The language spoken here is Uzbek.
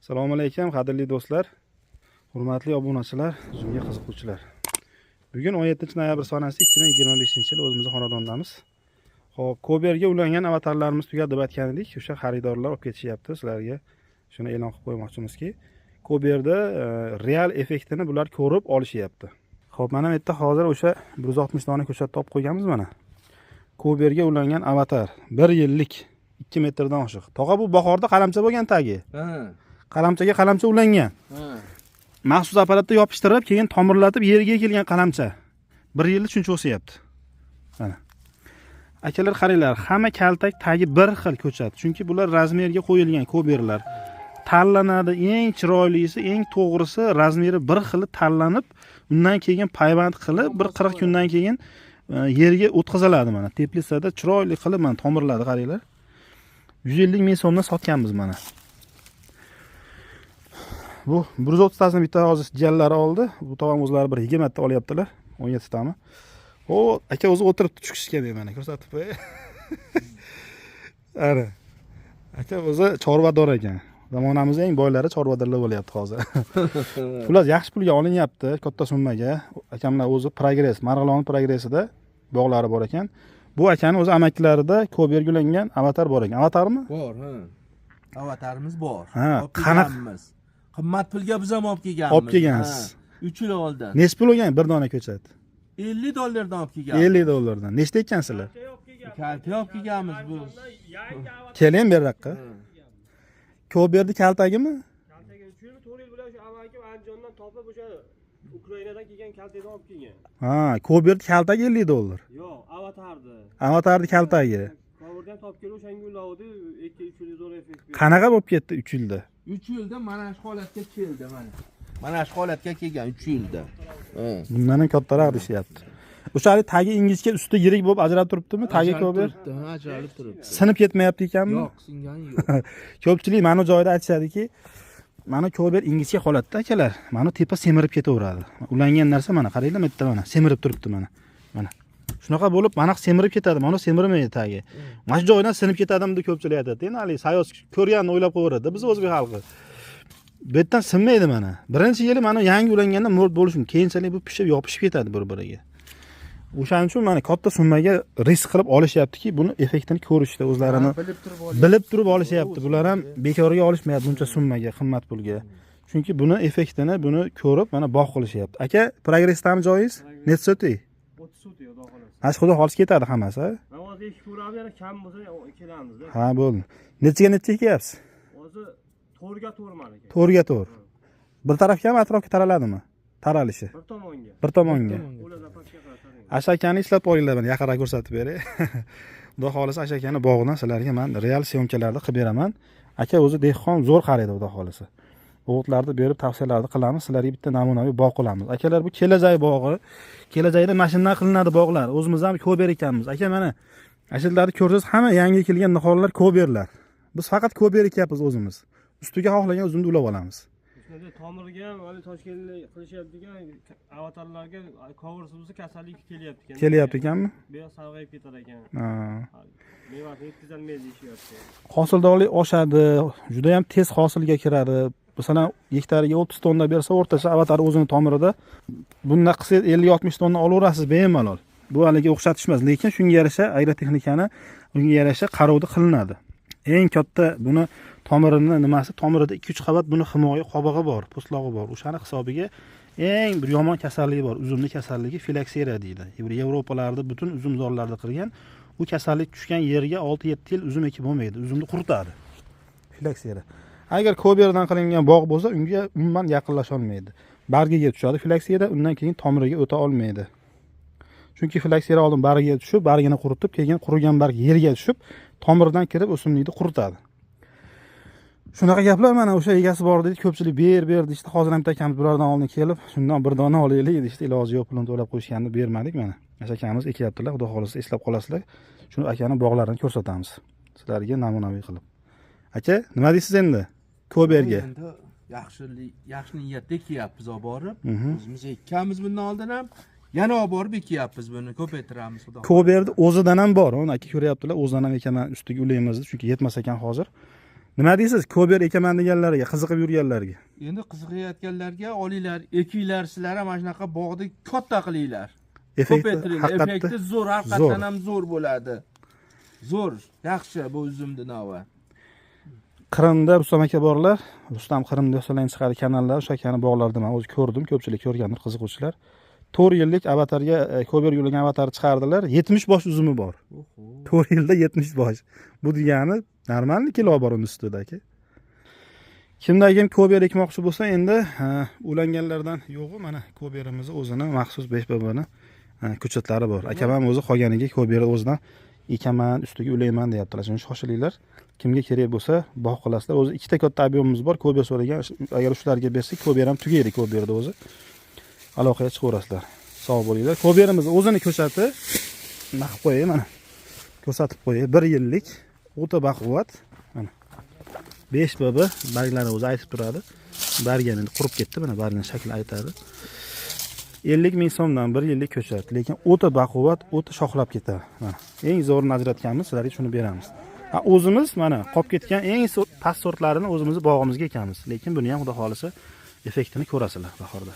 Assalomu alaykum qadrli do'stlar, hurmatli obunachilar, uzumga qiziquvchilar. Bugun 17 noyabr sanasi 2025-yil o'zimizni xonadondamiz. Xo'p, Koberga ulangan avatarlarimiz tugadi deb aytgan edik. O'sha xaridorlar olib ketishyapti. Sizlarga shuni e'lon qilib qo'ymoqchimizki, Koberda real effektini bular ko'rib olishyapti. Xo'p, mana bu yerda hozir o'sha 160 dona ko'chat topib qo'yganmiz mana. Koberga ulangan avatar 1 yillik 2 metrdan oshiq. Tog'a, bu bahorda qalamcha bo'lgan tagi. Qalamchaga qalamcha ulangan. Maxsus apparatda yopishtirib, keyin tomirlatib yerga kelgan qalamcha. 1 yilda shuncha o'syapti. Mana. Akalar qaranglar, hamma kaltak tagi bir xil ko'chat. Chunki bular razmerga qo'yilgan koberlar. Tanlanadi, eng chiroylisi, eng to'g'risi razmeri bir xili tanlanib, undan keyin payvand qilib, bir 40 kundan keyin yerga o'tkaziladi mana. Teplitsada chiroyli qilib mana tomirladi, qaranglar. 150 ming so'mdan sotganmiz mana. Bu 130 tasini bitta hozir jiyanlari oldi. Bu tomon o'zlari bir 20 ta olyaptilar. 17 tami. O, aka o'zi o'tiribdi tushishga mana ko'rsatib qo'y. Ana. Aka o'zi chorvador ekan. Zamonamizning eng boylari chorvadorlar bo'lyapti hozir. Xullas, yaxshi pulga olinyapti, katta summaga. Akamlar o'zi Progress, Marg'ilon Progressida bog'lari bor ekan. Bu akani o'zi amakilarida Koberga ulangan avatar bor ekan. Avatarmi? Bor, ha. Avatarimiz bor. Ha, olib kelganmiz. Qimmat pulga biz ham olib kelganmiz. Olib kelgansiz. 3 yil oldin. Nechi pul olgan bir dona ko'chat? 50 dollardan olib kelganmiz. 50 dollardan. Nechta ekkansizlar? Kalta olib kelganmiz biz. Keling bu yoqqa. Koberni kaltagimi? Kaltaga 3 yil, 4 yil bilan shu amakim Andijondan topib, o'sha Ukrainadan kelgan kaltakdan olib kelgan. Ha, Koberni kaltagi 50 dollar. Yo'q, avatarni. Avatarni kaltagi. Koberdan topib kelib, o'shanga ulavdi, 2-3 yil zo'r effekt berdi. Qanaqa bo'lib ketdi 3 yilda? 3 yilda mana shu holatga keldi mana. Mana shu holatga kelgan 3 yilda. Ha. Bundan ham kattaroq deyishyapti. O'sha hali tagi ingichka, usti yirik bo'lib ajralib turibdimi? Tagi Ajralib Kober turibdi, ha, ajralib turibdi. Sinib ketmayapti ekanmi? Yo'q, singani yo'q. Ko'pchilik mana joyda aytishadiki, mana Kober ingichka holatda akalar, mana tepa semirib ketaveradi. Ulangan narsa mana qaranglar, bu yerda mana semirib turibdi mana. Mana. Shunaqa bo'lib mana semirib ketadi, mana semirmaydi tagi. Mana shu joydan sinib ketadimi deb ko'pchilik aytadi. Endi hali sayoz ko'rganini o'ylab qo'yaveradi biz o'zbek xalqi. Bu yerdan sinmaydi mana. Birinchi yili mana yangi ulanganda mo'rt bo'lishi mumkin. Keyinchalik bu pishib yopishib ketadi bir-biriga. O'shaning uchun mana katta summaga risk qilib olishyaptiki, buni effektini ko'rishdi o'zlarini. Ha, bilib turib olyapti. Bilib turib olishyapti. Bular ham bekorga olishmayapti buncha summaga, qimmat pulga. Chunki buni effektini, buni ko'rib mana bog' qilishyapti. Aka, Progressdami joyingiz? Necha sotik? 30 sotik, xudo xohlasa. Mana shu xudo xohlasa ketadi hammasi. Ha? Mana hozir ekib ko'ramiz, yana kam bo'lsa kelamizda. Ha, bo'ldi. Nechaga necha ekyapsiz? Hozir 4ga 4 maniki. 4ga 4. Bir tarafgami, atrofga taraladimi? Taralishi. Bir tomonga. Bir tomonga. Qo'la запаска qiladi. Asha akani eslab qolinglar, mana yaqinroq ko'rsatib beray. Xudo xohlasa Asha akani bog'idan sizlarga man real syomkalarni qilib beraman. Aka o'zi dehqon, zo'r qaraydi xudo xohlasa. O'g'itlarni berib tavsiyalarni qilamiz, sizlarga bitta namunaviy bog' qilamiz. Akalar, bu kelajak bog'i. Kelajakda mana shundan qilinadi bog'lar. O'zimiz ham kober ekanmiz. Aka, mana ashadlarni ko'rsangiz, hamma yangi kelgan nihollar koberlar. Biz faqat kober ekyapmiz o'zimiz. Ustiga xohlagan uzumni ulab olamiz. Shunday tomirga ham hali Toshkentda qilishyapti ekan, avatarlarga cover bo'lsa kasallik kelyapti ekan. Kelyapti ekanmi? Bu yoq sarg'ayib ketar ekan. Ha. Mevasini yetkazolmaydi deyishyapti. Hosildorlik oshadi, juda ham tez hosilga kiradi. Masalan, gektariga 30 tonna bersa, o'rtacha avatar o'zini tomirida bunday qilsangiz 50-60 tonna olaverasiz bemalol. Bu haligi o'xshatish emas, lekin shunga yarasha agrotexnikani, unga yarasha qarovda qilinadi. Eng katta buni tomirini nimasi? Tomirida 2-3 qavat buni himoya qobig'i bor, po'stlog'i bor. O'shani hisobiga eng bir yomon kasalligi bor, uzumni kasalligi filoksera deydi. Yevropalarda butun uzumzorlarda qilgan. U kasallik tushgan yerga 6-7 yil uzum ekib bo'lmaydi, uzumni quritadi. Filoksera. Agar koberdan qilingan bog' bo'lsa, unga umuman yaqinlasha olmaydi. Bargiga tushadi filoksera, undan keyin tomiriga o'ta olmaydi. Chunki filoksera oldin bargiga tushib, bargini quritib, keyin qurigan barg yerga tushib, tomiridan kirib o'simlikni quritadi. Shunaqa gaplar mana o'sha egasi bor dedi, ko'pchilik ber ber deyishdi. Hozir ham bitta akamiz bulardan oldin kelib, shundan bir dona olaylik deyishdi. Iloji yo'q, pulini to'lab qo'yishganini bermadik mana. O'sha akamiz ekyaptilar, xudo xohlasa eslab qolasizlar. Shuni akani bog'larini ko'rsatamiz sizlarga namunaviy qilib. Aka, nima deysiz endi? Koberga. Endi yaxshilik, yaxshi niyatda ekyapmiz olib borib. O'zimiz ekkanmiz bundan oldin ham. Yana olib borib ekyapmiz buni, ko'paytiramiz xudo. Koberni o'zidan ham bor. Uni aka ko'ryaptilar, o'zidan ham ekaman, ustiga ulaymiz, chunki yetmas ekan hozir. Nima deysiz kober ekaman deganlarga, qiziqib yurganlarga? Endi qiziqayotganlarga olinglar, ekinglar, sizlar ham mana shunaqa bog'ni katta qilinglar. Effekti Ko'paytiringlar. haqiqatda Effekti zo'r, haqiqatdan ham zo'r bo'ladi. Zo'r, yaxshi bu uzumni novi. Qrimda Rustam aka borlar. Rustam Qrimda yo'salang chiqadi kanallar, o'sha akani bog'larida men o'zi ko'rdim, ko'pchilik ko'rgandir, qiziquvchilar. 4 yillik avatarga kober yulagan avatar chiqardilar. 70 bosh uzumi bor. 4 yilda 70 bosh. Bu degani normalniy kilo bor uni ustida aka. Kimda kim kober ekmoqchi bo'lsa, endi ulanganlardan yo'g'i mana koberimizni o'zini maxsus 5 bbni ko'chatlari bor. Akam ham o'zi qolganiga koberi o'zidan ekaman, ustiga ulayman deyaptilar. Shuni shoshilinglar. Kimga kerak bo'lsa bog' qilasizlar. O'zi ikkita katta объем imiz bor. Kober so'ragan, agar shularga bersak, kober ham tugaydi koberda o'zi. Aloqaga chiqaverasizlar. Sog' bo'linglar. Koberimiz o'zini ko'chati nima qilib qo'yay mana. Ko'rsatib qo'yay. 1 yillik o'ta baquvvat. Mana. 5 bb barglari o'zi aytib turadi. Bargi ham endi qurib ketdi, mana bargini shakli aytadi. 50 ming so'mdan 1 yillik ko'chat, lekin o'ta baquvvat, o'ta shoxlab ketadi. Mana eng zo'rini ajratganmiz, sizlarga shuni beramiz. Ha, o'zimiz mana qolib ketgan eng past sortlarini o'zimizni bog'imizga ekamiz. Lekin buni ham xudo xolisa effektini ko'rasizlar bahorda.